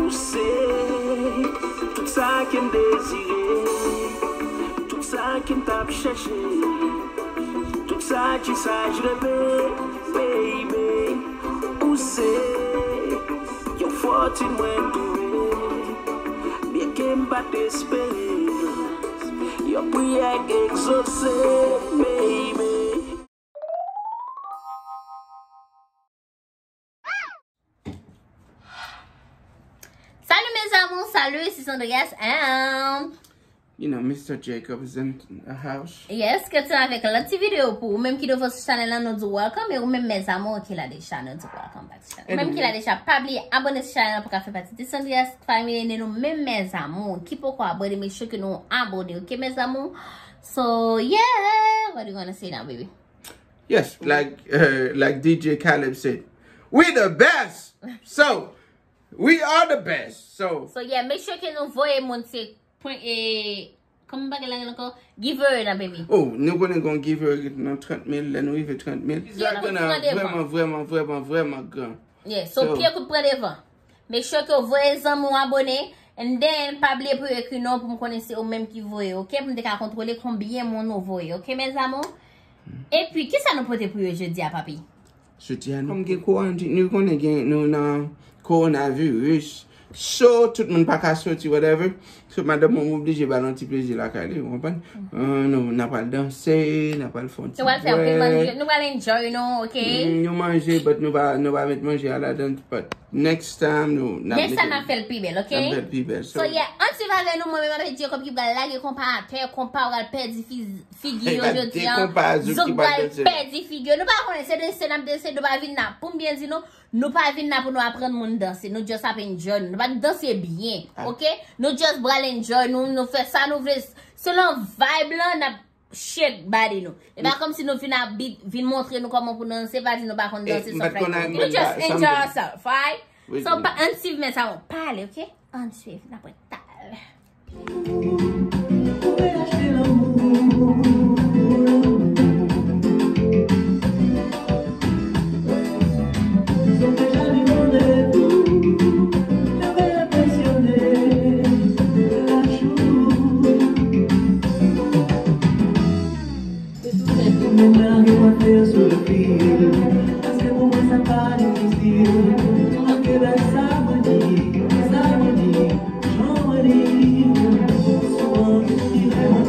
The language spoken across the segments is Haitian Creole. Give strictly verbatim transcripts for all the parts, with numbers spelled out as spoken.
Ou se tout sa ke m dezire, tout sa ke m t ap chèche, tout sa ki sa j reve, baby. Ou se yon fòtin mwen twouve, byen ke m pa t espere, yon priyè k egzose, baby. Salut mes amours, salut, ici Sandrias. Am. You know, Mister Jacob is in the house. Yes, ke ti avèk lòt ti videyo pou ou menm ki nouvo sou chanèl la, nou di welcome, e ou menm mes amours ki la deja, nou di welcome back to channel. Ou menm ki la deja, pa bliye abone sou chanèl la pou ka fè pati de Sandrias family, e nou menm mes amours ki poko abone, make sure ke nou abone, ok mes amours? So, yeah, what you gonna say now, baby? Yes, like uh, like D J Khaled said, we the best. So we are the best. So So yeah, make sure ke nou voye moun se pwen e kòman bagay la rele ankò? Giveaway nan, baby. Oh, nou konnen gon giveaway nan trant mil, lè nou rive trant mil. Yeah, nou pran devan. Vrèman, vrèman, vrèman, vrèman gran. Yeah, so pye kout pran devan. Make sure ke w voye zanmi w abone. And then, pa bliye pou yo ekri non pou m konnen se ou menm ki voye, ok? Pou m te ka kontwole konbyen moun ou voye, ok mes amours? Epi, kisa nou pote pou yo jodi a, papi? Jodi a, nou gen korantin, nou konnen gen nou nan kowonaviris. So, tout moun pa ka soti, whatever. So, madanm mwen oblije ba l yon ti plezi lakay li, ou konprann? Uh, nou, n ap al danse, n ap al fè yon ti Nou pral fè anpil manje, nou pral enjoy nou, ok? Mm, nou manje, but nou pa, nou pa met manje a ladan, but next time, nou, n ap Next time, n ap fè l pi bèl, ok? N ap fè l pi bèl. So, yeah, ann swiv avè nou, mwen menm avèk Jacob ki pral lage konpa atè, konpa pral pèdi fi- figi yo jodi a. Zouk pral pèdi figi yo. Nou pa konnen se danse n ap danse, nou pa vin la pou m byen di nou, nou pa vin la pou nou aprann moun danse. Nou just ap enjoy nou. Nou pa danse byen, ok? Nou just pral enjoy nou, nou fè sa nou vle. Selon vibe lan, n ap shake body nou. E pa kòmsi nou vin ap beat, vin montre nou kòman pou nou danse, pa di nou pa konn danse, stuff like that. Nou just enjoy ourselves, alright? So, pa, ann swiv men sa, pale, ok? Ann swiv, n ap wè talè. Mwen lage mwen fè sou le fil. Paske pou mwen sa pa difisil. Anke bèl sa mwen di, sa mwen di, jan mwen di. Souvan, li lè mwen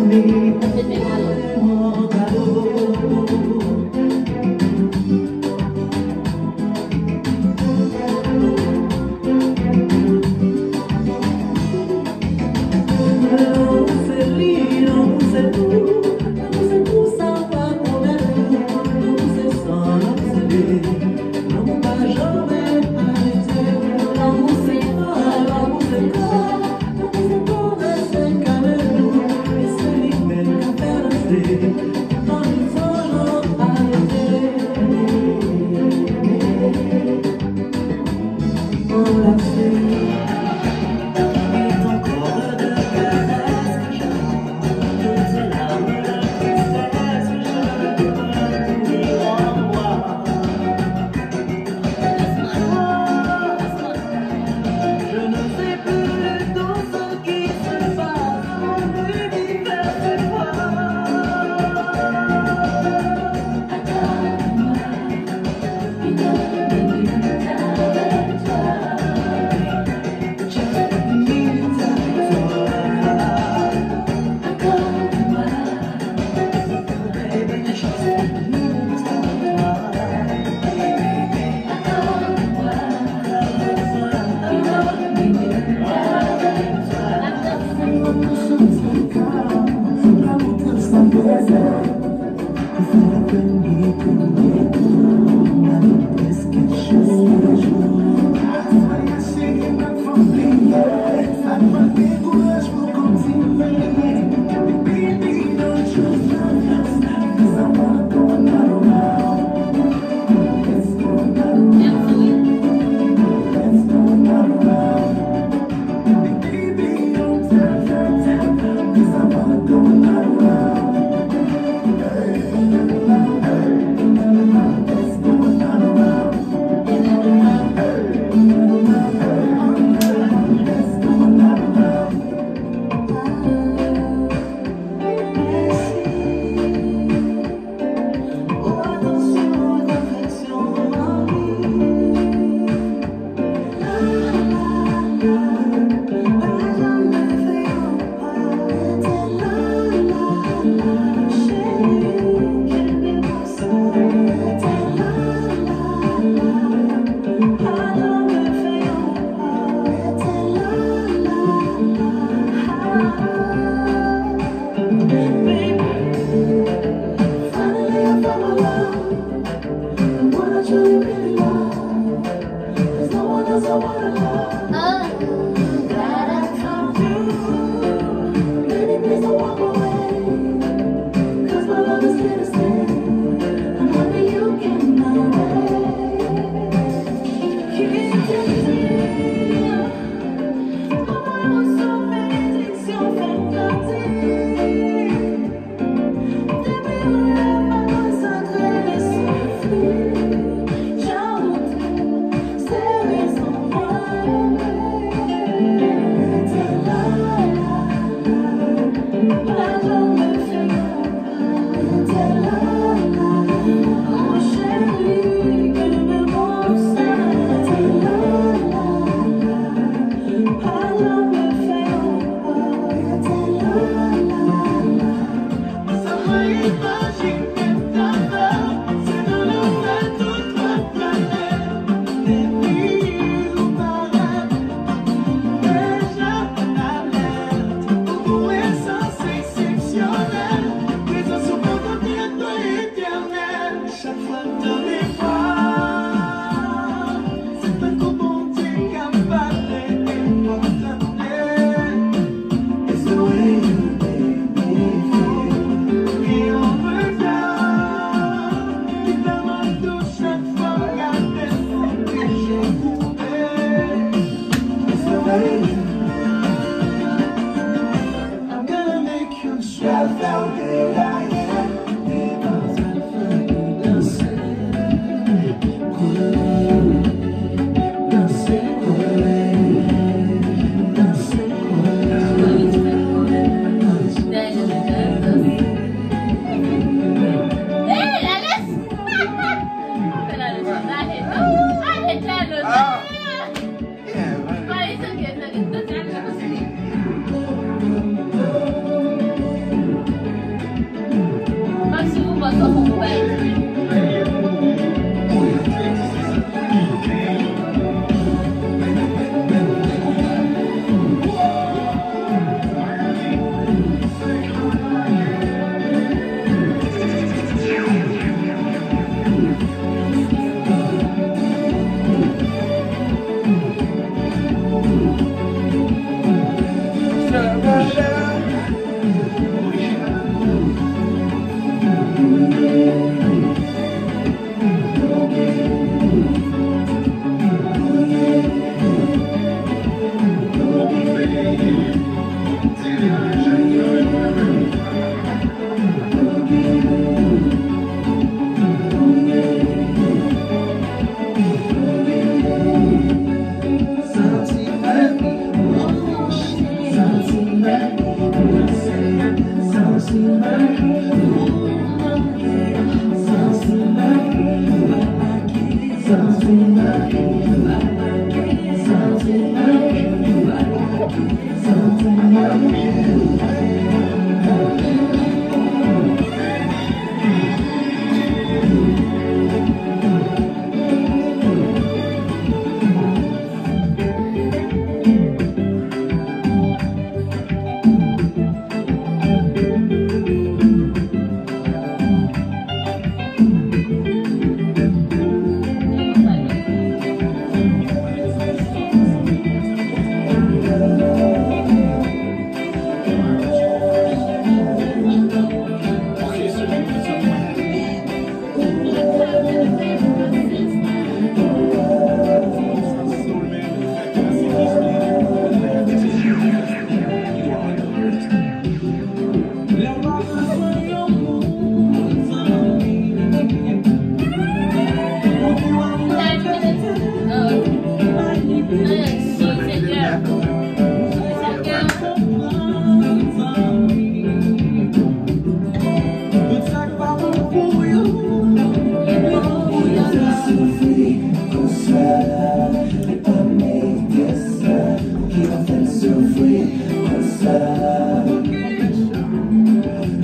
Ki va fè l soufri konsa?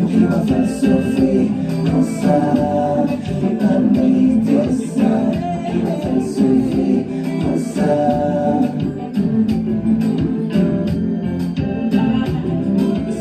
Ki va fè l soufri konsa? Li pa merite sa. Ki va fè l soufri konsa?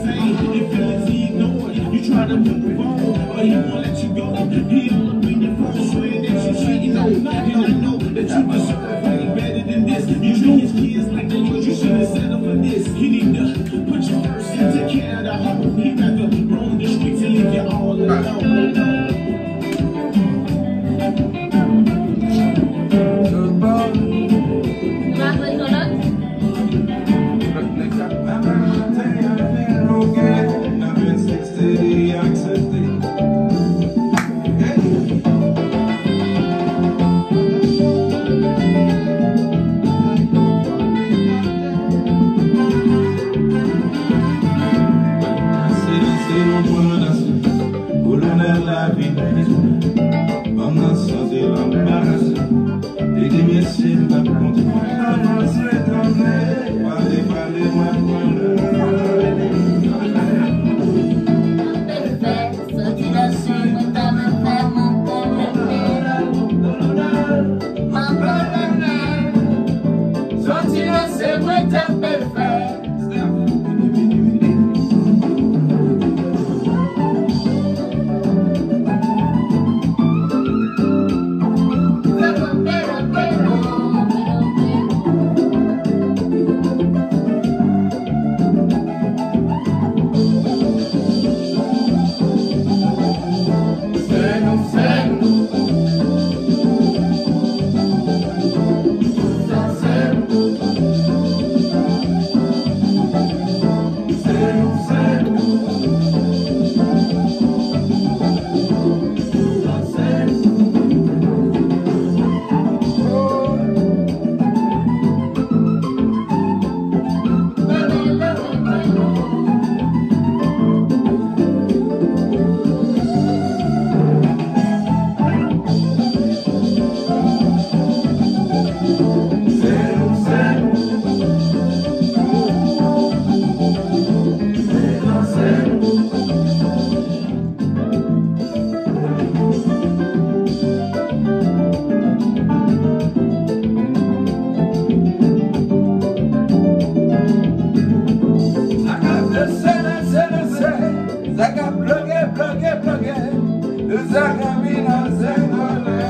Say if feelings he ignored. You try to move on, but he won't let you go. He all up in your phone, swearing that you cheating on him. And I know that you deserve way better than this. You treat his kids like the Lord, you shouldn't settle for this. He need to put you first and take care of the home. He rather roam the streets and leave you all alone. Kolonèl la vin bezwen, fanm nan sanze l anbarase. Li di mesye m p ap kontinye. Kòmanse tranble, pale, pale, mwen pran. Soti nan se mwen ta nan fè mwen pran. Soti nan se mwen ta fè. Zaka bloke, bloke, bloke. Zaka vin an zengole.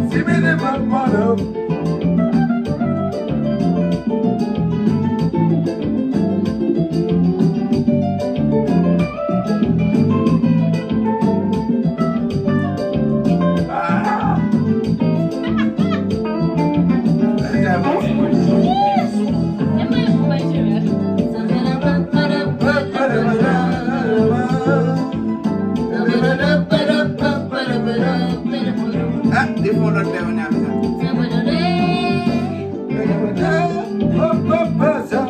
Si bini pa pano. Ah, defo lòt lè vini avè sa.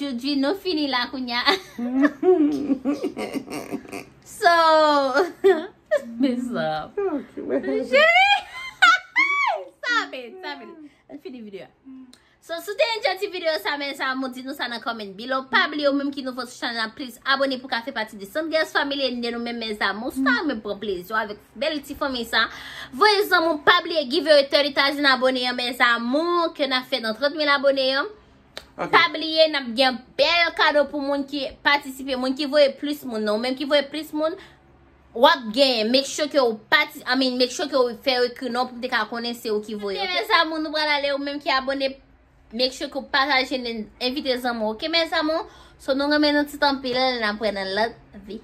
Jodi nou fini la kounya. So, mezanmi. Jere. Sa bèl, sa bèl. Ann fini videyo a. So, si w te enjoy ti videyo sa, mes amours, di nou sa nan comment below. Pa bliye, ou menm ki nouvo sou chanèl la, please abone pou ka fè pati de Sandgirls Family. Ede nou menm, mes amours. Si w ta renmen pran plezi w avèk bèl ti fanmi sa, voye zanmi w. Pa bliye giveaway thirty thousand abone an, mes amours, ke n ap fè nan trant mil abone an. Pa bliye, n ap gen bèl kado pou moun ki patisipe, moun ki voye plis moun nan. Ou menm ki voye plis moun, w ap genyen. Make sure ke w pati, I mean, make sure ke w fè yo ekri non pou m te ka konnen se ou ki voye, ok? Mes amours, nou pral ale, ou menm ki abone, make sure ke w pataje, n-, envite zanmi w, ok, mes amours? So, nou renmen nou tout anpil, n ap wè nan lòt vi.